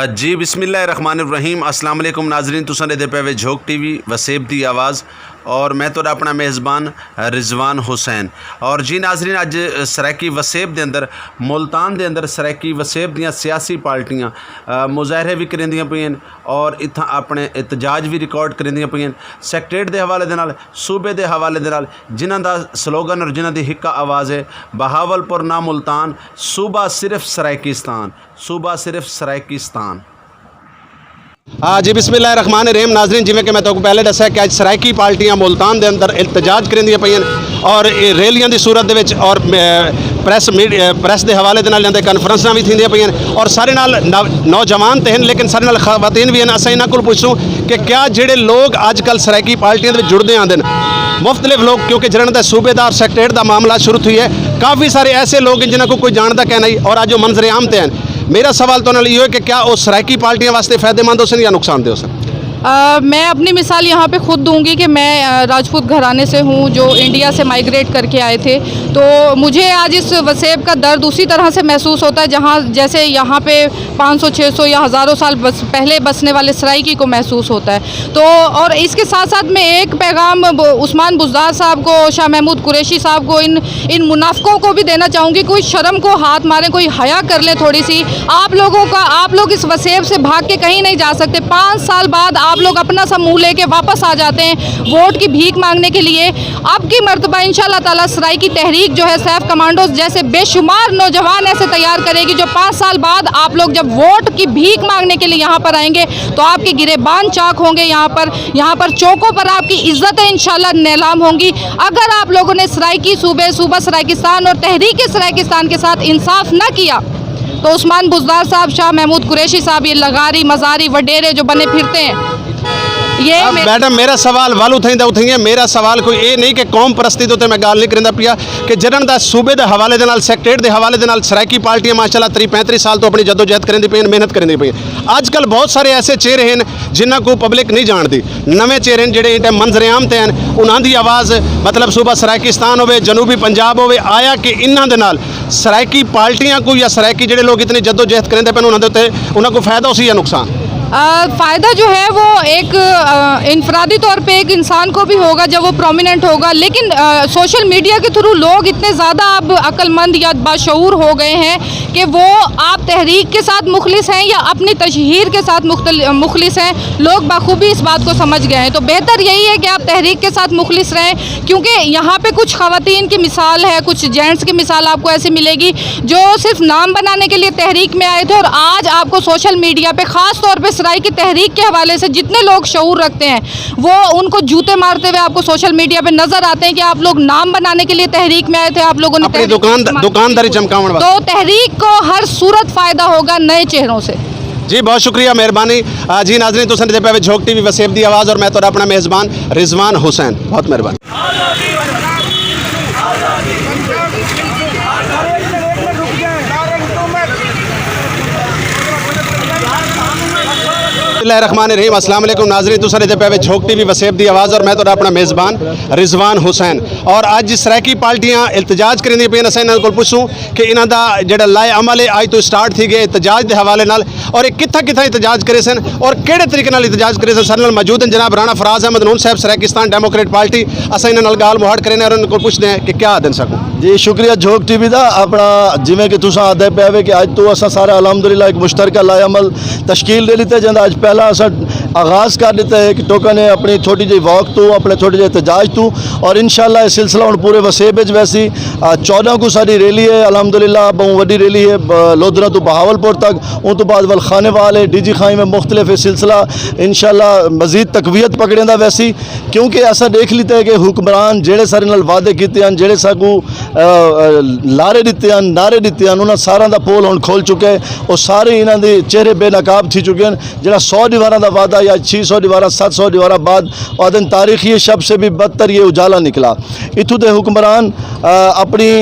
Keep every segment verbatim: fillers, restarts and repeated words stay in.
جی، بسم اللہ الرحمن الرحیم۔ السلام علیکم ناظرین، تساں ݙیہدے پئے وے جھوک ٹی وی وسیب دی آواز، اور میں تہاݙا اپݨا میزبان رضوان حسین۔ اور جی ناظرین، اڄ سرائیکی وسیب دے اندر، ملتان دے اندر سرائیکی وسیب دیاں سیاسی پارٹیاں، آ، مظاہرے وی کریندیاں پئین اور اتھاں اپݨے احتجاج وی ریکارڈ کریندیاں پئین۔ سیکٹریٹ دے حوالے دے نال، صوبے دے حوالے دے نال، جنہاں دا سلوگن اور جنہاں دی ہکا آواز ہے، بہاول پور نہ ملتان، صوبہ صرف سرائیکستان، صوبہ صرف سرائیکستان۔ ہاں جی، بسم اللہ الرحمن الرحیم۔ ناظرین، جویں کہ میں تہاکوں پہلے ݙسیا کہ اڄ سرائیکی پارٹیاں ملتان دے اندر احتجاج کریندیاں پئین اور اے ریلیاں دی صورت دے وچ اور، اے، پریس میڈ-، اے، پریس دے حوالے دے نال انہاں دے کانفرنساں وی تھیندیاں پئین اور سارے نال نو-، نوجوان تے ہن، لیکن سارے نال خواتین وی ہن۔ اساں انہاں کول پچھسوں کہ کیا جڑے لوگ اڄ کل سرائیکی پارٹیاں دے وچ جڑدے آندے ہن، مختلف لوگ، کیونکہ جنہاں دا صوبے دا اور سیکٹریٹ دا معاملہ شروع تھی ہے، کافی سارے ایسے لوگ ہیں جنہاں کو کوئی جاندا کائنی اور اڄ او منظر عام تے ہن۔ میرا سوال تہاݙے نال ایہو ہے کہ کیا او سرائیکی پارٹیاں واسطے فائدے مند ہوسن یا نقصان دہ ہوسن؟ آ، میں اپنی مثال یہاں پہ خود دوں گی کہ میں، آ، راجپوت گھرانے سے ہوں جو انڈیا سے مائیگریٹ کر کے آئے تھے۔ تو مجھے آج اس وسیب کا درد اسی طرح سے محسوس ہوتا ہے جہاں، جیسے یہاں پہ پانچ سو، چھ سو یا ہزاروں سال بس، پہلے بسنے والے سرائیکی کو محسوس ہوتا ہے۔ تو اور اس کے ساتھ ساتھ میں ایک پیغام ب-، عثمان بزدار صاحب کو، شاہ محمود قریشی صاحب کو، ان ان منافقوں کو بھی دینا چاہوں گی، کوئی شرم کو ہاتھ ماریں، کوئی حیا کر لیں تھوڑی سی۔ آپ لوگوں کا، آپ لوگ اس وسیب سے بھاگ کے کہیں نہیں جا سکتے۔ پانچ سال بعد آپ لوگ اپنا سا منہ لے کے واپس آ جاتے ہیں ووٹ کی بھیک مانگنے کے لیے۔ اب کی مرتبہ انشاءاللہ تعالیٰ سرائیکی تحریک جو ہے، سیف کمانڈوز جیسے بے شمار نوجوان ایسے تیار کرے گی، جو پانچ سال بعد آپ لوگ جب ووٹ کی بھیک مانگنے کے لیے یہاں پر آئیں گے تو آپ کے گریبان چاک ہوں گے۔ یہاں پر یہاں پر چوکوں پر آپ کی عزتیں انشاءاللہ نیلام ہوں گی۔ اگر آپ لوگوں نے سرائیکی صوبے، صوبہ سرائیکستان اور تحریک سرائیکستان کے ساتھ انصاف نہ کیا تو عثمان بزدار صاحب، شاہ محمود قریشی صاحب، یہ لغاری، مزاری، وڈیرے جو بنے پھرتے ہیں، یہ آ، میرے میڈم، میرا سوال ول اتھائیں دا اتھائیں ہے۔ میرا سوال کوئی اے نہیں کہ قوم پرستی دے اتے میں ڳالھ نہیں کریندا پیا، کہ جنہاں دا صوبے دے حوالے دے نال، سیکٹریٹ دے حوالے دے نال سرائیکی پارٹیاں ماشاءاللہ تریہہ پینتیہہ سال توں اپݨی جدوجہد کریندی پئین، محنت کریندی پئین۔ اڄ کل بہت سارے ایسے چہرے ہن جنہاں کوں پبلک نہیں ڄاݨدی، نویں چہرے ہن جڑے ایں ٹائم منظر عام تے ہن، انہاں دی آواز، مطلب، صوبہ سرائیکستان ہووے، جنوبی پنجاب ہووے، آیا کہ انہاں دے نال سرائیکی پارٹیاں کوں یا سرائیکی جڑے لوگ اتنی جدوجہد کریندے پئین انہاں دے اتے، انہاں کوں فائدہ ہوسی یا نقصان؟ آ، فائدہ جو ہے وہ ایک، آ، انفرادی طور پہ ایک انسان کو بھی ہوگا جب وہ پرومیننٹ ہوگا، لیکن، آ، سوشل میڈیا کے تھرو لوگ اتنے زیادہ اب عقل مند یا باشعور ہو گئے ہیں کہ وہ آپ تحریک کے ساتھ مخلص ہیں یا اپنی تشہیر کے ساتھ مختل-، مخلص ہیں۔ لوگ بخوبی اس بات کو سمجھ گئے ہیں، تو بہتر یہی ہے کہ آپ تحریک کے ساتھ مخلص رہیں، کیونکہ یہاں پہ کچھ خواتین کی مثال ہے، کچھ جینٹس کی مثال آپ کو ایسے ملے گی جو صرف نام بنانے کے لیے تحریک میں آئے تھے اور آج آپ کو سوشل میڈیا پہ، خاص طور پہ سرائیکی تحریک کے حوالے سے جتنے لوگ شعور رکھتے ہیں، وہ ان کو جوتے مارتے ہوئے آپ کو سوشل میڈیا پہ نظر آتے ہیں کہ آپ لوگ نام بنانے کے لیے تحریک میں آئے تھے، آپ لوگوں نے اپݨی تحریک دکان، استعمال دکانداری چمکاوݨ واسطے۔ تو تحریک کو ہر صورت فائدہ ہوگا نئے چہروں سے۔ جی، بہت شکریہ، مہربانی۔ آ، جی ناظرین، تساں ݙیہدے پئے وے جھوک ٹی وی وسیب دی آواز اور میں تہاݙا اپݨا میزبان رضوان حسین۔ بہت مہربانی۔ بسم اللہ الرحمن الرحیم۔ السلام علیکم ناظرین، تساں ݙیہدے پئے وے جھوک ٹی وی وسیب دی آواز اور میں تہاݙا اپݨا میزبان رضوان حسین۔ اور اڄ سرائیکی پارٹیاں احتجاج کریندیاں پئین، اساں انہاں کول پچھسوں کہ انہاں دا جڑا لائحہ عمل ہے اڄ توں سٹارٹ تھی ڳئے احتجاج دے حوالے نال، اور اے کتھاں کتھاں احتجاج کریسن اور کیڑے طریقے نال احتجاج کریسن۔ ساݙے نال موجود ہن جناب رانا فراز احمد نون صاحب، سرائیکستان ڈیموکریٹ پارٹی، اساں انہاں نال ڳالھ مہاڑ کرینے اور انہاں کول پچھدے ہیں کہ کیا آہدن ساکوں۔ جی، شکریہ جھوک ٹی وی دا۔ اپݨا جویں کہ تساں آہدے پئے وے کہ اڄ توں اساں سارے الحمدللہ ہک مشترکہ لائحہ عمل تشکیل ݙے ݙتے، جیندا اڄ پہلا اساں آغاز کر ݙتا ہے، ہک ٹوکن ہے اپݨی چھوٹی جئی واک توں، اپݨے چھوٹے جئے احتجاج توں، اور انشاءاللہ اے سلسلہ ہݨ پورے وسیب اچ ویسی۔ آ، چودہ کوں ساݙی ریلی ہے، الحمدللہ ٻہوں وݙی ریلی ہے، ب-، لودھراں توں بہاول پور تک، اوں توں بعد ول خانیوال ہے، ڈی جی خائی میں مختلف ہے سلسلہ، انشاءاللہ مزید تقویت پکڑیندا ویسی، کیونکہ اساں ݙیکھ لیتا ہے کہ حکمران جیڑھے سارے نال وعدے کیتے ہن، جیڑھے ساکوں، آ، آ، لارے ݙتے ہن، نعرے ݙتے ہن، انہاں ساراں دا پول ہݨ کھل چکا ہے، او سارے انہاں دے چہرے بے نقاب تھی چکے ہن۔ جیڑھا سو ݙیواراں دا وعدہ یا چھ سو دیوارہ، ست سو دیوارہ بعد، آہدن تاریخی شب سے بھی بدتر یہ اجالا نکلا۔ اتھوں دے حکمران اپنی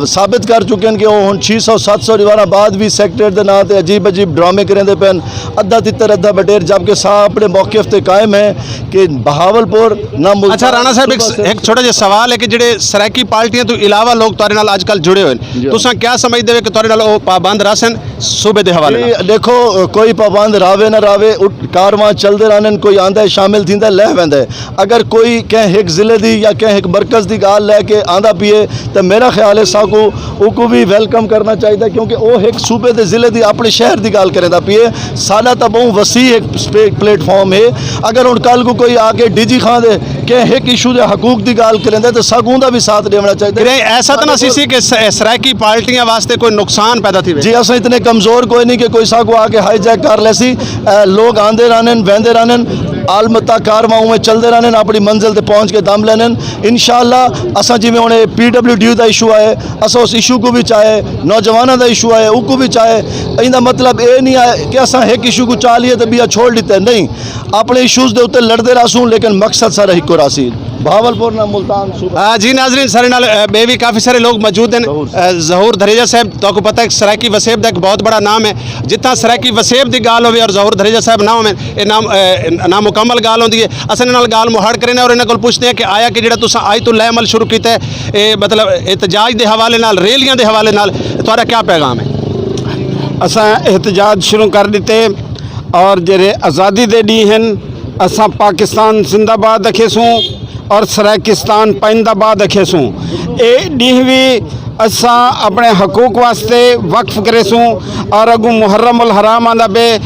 ثابت کر چکے ہیں کہ وہ ہن چھ سو ست سو دیوارہ بعد بھی سیکٹریٹ دے ناں تے عجیب عجیب ڈرامے کریندے پئے ہن، ادھا تتر ادھا بٹیر، جبکہ سا اپنے موقف تے قائم ہے کہ بہاول پور نہ ملتان اچھا رانا صاحب، ایک چھوٹا جہا سوال ہے کہ جڑے سرائیکی پارٹیاں تو علاوہ لوگ تہاڈے نال اج کل جڑے ہوئے ہیں، تساں کیا سمجھدے ہو کہ تہاڈے نال او پابند رہسن صوبے دے حوالے نال؟ دیکھو، کوئی پابند راوے نہ راوے، کارواں چلدے رہندن، کوئی آندا ہے، شامل تھیندا ہے، لہ ویندا ہے۔ اگر کوئی کہیں ہک ضلع دی یا کہیں ہک مرکز دی گال لے کے آندا پیے، تے میرا خیال ہے ساکو اوکو بھی ویلکم کرنا چاہیے، کیونکہ او ہک صوبے دے ضلع دی اپنے شہر دی گال کریندا پیے۔ ساڈا تاں بہوں وسیع ہک پلیٹ فارم ہے۔ اگر ہن کل کو کوئی آ کے ڈی جی خان دے کہ ہک ایشو دے حقوق دی گال کریندا ہے تے ساکوں دا بھی ساتھ ڈیونا چاہیدا ہے۔ ایسا تاں نہ سی سی کہ سرائیکی پارٹیاں واسطے کوئی نقصان پیدا تھی وے؟ جی، اساں اتنے کمزور کوئی نہیں کہ کوئی ساکوں آ کے ہائی جیک کر لیسی۔ لوگ آندے رہنن، ویندے رہنن، عالم تک کارواں اوویں چلدے رہنن، اپنی منزل تے پہنچ کے دم لینن۔ انشاءاللہ اساں جویں ہن اے پی ڈبلیو ڈی دا ایشو آئے، اساں اس ایشو کو بھی چاہے، نوجواناں دا ایشو آئے، او کو بھی چاہے۔ ایندا مطلب اے نہیں آئے کہ اساں ہک ایشو کو چا لیے تے بیا چھوڑ ڈتے، نہیں۔ اپنے ایشوز دے اتے لڑدے رہسوں، لیکن مقصد سارا ہکو رہسی۔ بہاول پور نہ ملتان صوبہ۔ آ، جی ناظرین، سارے نال، آ، ٻئے وی کافی سارے لوگ موجود ہیں۔ ظہور صاحب۔ آ، ظہور دھریجہ صاحب، تہاکوں پتہ ہے سرائیکی وسیب دا ایک بہت بڑا نام ہے۔ جتھاں سرائیکی وسیب دی ڳالھ ہووے اور ظہور دھریجہ صاحب نہ ہوون، اے نام، آ، نامکمل ڳالھ ہوندی ہے۔ اساں انہاں نال ڳالھ مہاڑ کرینے اور انہاں کول پچھدے ہیں کہ آیا کہ جڑا تساں اج توں لہ عمل شروع کیتا ہے، اے مطلب احتجاج دے حوالے نال، ریلیاں دے حوالے نال تہاڈا کیا پیغام ہے؟ اساں احتجاج شروع کر ݙتے۔ اور جڑے آزادی دے ݙینہہ ہن، اساں پاکستان زندہ باد اکھیسوں اور سرائیکستان پائندہ باد اکھیسوں۔ اے ݙینہہ وی اساں اپݨے حقوق واسطے وقف کریسوں اور اڳوں محرم الحرام آندا پئے،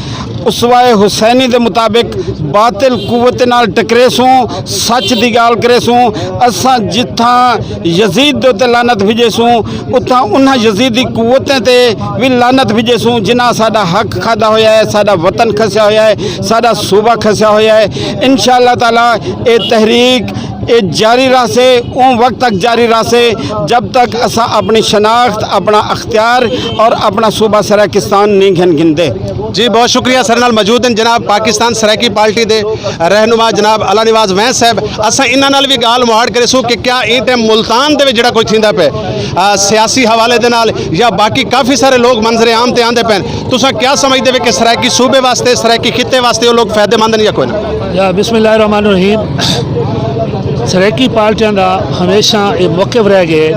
اسوہ حسینی دے مطابق باطل قوت نال ٹکریسوں، سچ دی ڳالھ کریسوں۔ اساں جتھاں یزید دے اتے لعنت بھیجیسوں، اتھاں انہاں یزیدی قوتیں تے وی لعنت بھیجیسوں جنہاں ساڈا حق کھادا ہویا ہے، ساڈا وطن کھسیا ہویا ہے، ساڈا صوبہ کھسیا ہویا ہے۔ انشاءاللہ تعالی اے تحریک اے جاری رہسے، اوں وقت تک جاری رہسے جب تک اساں اپنی شناخت، اپنا اختیار اور اپنا صوبہ سرائیکستان نہیں گھن گھندے۔ جی بہت شکریہ، سر نال موجود ہیں جناب پاکستان سرائیکی پارٹی دے رہنما جناب اللہ نواز وینس صاحب۔ اساں انہاں نال وی ڳالھ مہاڑ کریسوں کہ کیا ایں ٹائم ملتان دے وچ جڑا کچھ تھیندا پئے، آ، سیاسی حوالے دے نال یا باقی کافی سارے لوگ منظر عام تے آندے پئے، تساں کیا سمجھدے وے کہ سرائیکی صوبے واسطے، سرائیکی خطے واسطے او لوگ فائدے مند ہن یا کوئی نہ؟ یا بسم اللہ الرحمن الرحیم۔ سرائیکی پارٹیاں دا ہمیشہ اے موقف رہ ڳئے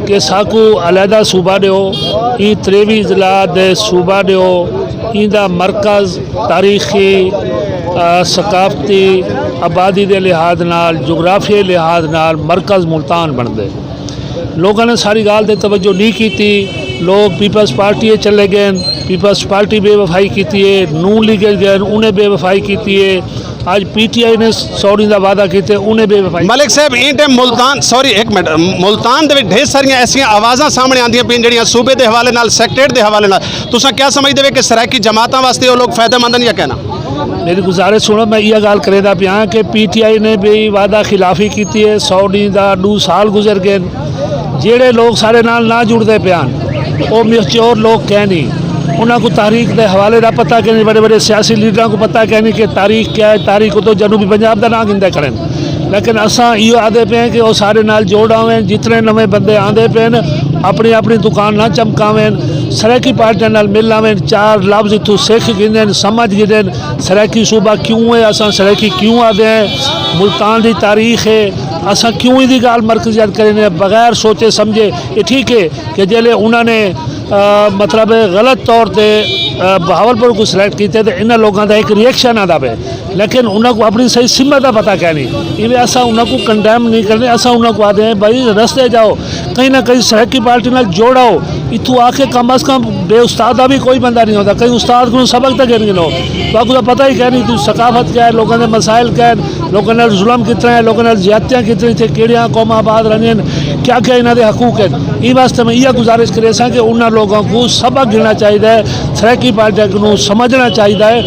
کہ ساکوں علیحدہ صوبہ ݙیو، ایں تریوی ضلع دے صوبہ ݙیو، ایندا مرکز تاریخی، آ، ثقافتی، آبادی دے لحاظ نال، جغرافیائی لحاظ نال مرکز ملتان بݨدے۔ لوکاں نے ساری ڳالھ تے توجہ نہیں کیتی۔ لوگ پیپلز پارٹی اچ چلے ڳئے، پیپلز پارٹی بے وفائی کیتی ہے، نون لیگ اچ ڳئے، انہیں بے وفائی کیتی ہے۔ اڄ پی ٹی آئی نے سو ݙینہہ دا وعدہ کیتے، انہیں بے وفائی۔ ملک صاحب، ایں ٹائم ملتان، سوری، ہک منٹ، ملتان دے وچ ڈھیر ساریاں ایسیاں آوازاں سامݨے آندیاں پئین جڑیاں صوبے دے حوالے نال، سیکٹریٹ دے حوالے نال، تساں کیا سمجھدے وے کہ سرائیکی جماعتاں واسطے او لوگ فائدہ مند ہن یا کیا نہ؟ میری گزارش سنو، میں ایہا ڳالھ کریندا پیاں کہ پی ٹی آئی نے بھی وعدہ خلافی کیتی ہے، سو ݙینہہ دا ݙو سال گزر ڳئے۔ جیڑھے لوگ ساݙے نال نہ جڑدے پئے ہن، او میچور لوگ کائنی، انہاں کوں تاریخ دے حوالے دا پتہ کائنی، وݙے وݙے سیاسی لیڈراں کوں پتہ کائنی کہ تاریخ کیا ہے، تاریخ اتوں جنوبی پنجاب دا ناں گھندے کھڑن۔ لیکن اساں ایہو آہدے پئے ہیں کہ او ساݙے نال جڑ آون، جتنے نویں بندے آندے پئے ہن، اپݨی اپݨی دکان نہ چمکاون، سرائیکی پارٹیاں نال مل آون، چار لفظ اتھوں سکھ گھنن، سمجھ گھنن، سرائیکی صوبہ کیوں ہے، اساں سرائیکی کیوں آہدے ہیں، ملتان دی تاریخ ہے، اساں کیوں ایندی ڳالھ مرکزیت کرینے بغیر سوچے سمجھے۔ اے ٹھیک ہے کہ جیلے انہاں نے، آ، مطلب غلط طور تے، آ، بہاول پور کوں سلیکٹ کیتے تے انہاں لوکاں دا ہک ری ایکشن آندا پئے، لیکن انہاں کوں اپݨی صحیح سمت دا پتہ کائنی۔ ایویں اساں انہاں کوں کنڈیم نہیں کرنے، اساں انہاں کوں آہدے ہیں بھائی رستے جاؤ، کہیں نہ کہیں سرائیکی پارٹی نال جوڑ آؤ۔ اتھوں آ کے کم از کم بے استاد دا بھی کوئی بندہ نہیں ہوندا، کہیں استاد کوں سبق تے گھن گھنو۔ تہاکوں تاں پتہ ہی کائنی، تہاکوں ثقافت کیا ہے، لوکاں دے مسائل کیا ہن، لوکاں نال ظلم کتنا ہے، لوکاں نال زیادتیاں کتنی، اتھے کیڑھیاں قوماں آباد رہندیاں ہن، کیا کیا انہاں دے حقوق ہن۔ ایں واسطے میں ایہا گزارش کریساں کہ انہاں لوکاں کوں سبق گھننا چاہیدا ہے، سرائیکی پارٹیاں کوں سمجھنا چاہیدا ہے۔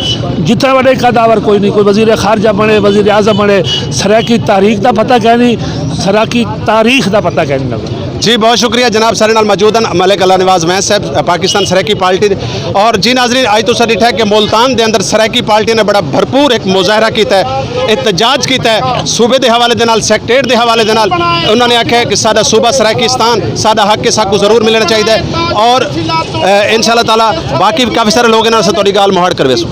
جتنا وݙے قداور کوئی نہیں، کوئی وزیر خارجہ بݨے، وزیر اعظم بݨے، سرائیکی تاریخ دا پتہ کائنی، سرائیکی تاریخ دا پتہ کائنی لڳا۔ جی، بہت شکریہ جناب، سارے نال موجود ہیں ملک اللہ نواز وینس صاحب، پاکستان سرائیکی پارٹی دے۔ اور جی ناظرین، اج تساں ڈٹھا ہے کہ ملتان دے اندر سرائیکی پارٹی نے بڑا بھرپور ایک مظاہرہ کیتا ہے، احتجاج کیتا ہے صوبے دے حوالے دے نال، سیکٹریٹ دے حوالے دے نال۔ انہوں نے آکھیا ہے کہ ساڈا صوبہ سرائیکستان، ساڈا حق ہے، ساکوں ضرور ملنا چاہیے۔ اور ان شاء اللہ تعالیٰ باقی بھی کافی سارے لوگ انہاں سے تھوڑی گال مہاڑ کرویسوں۔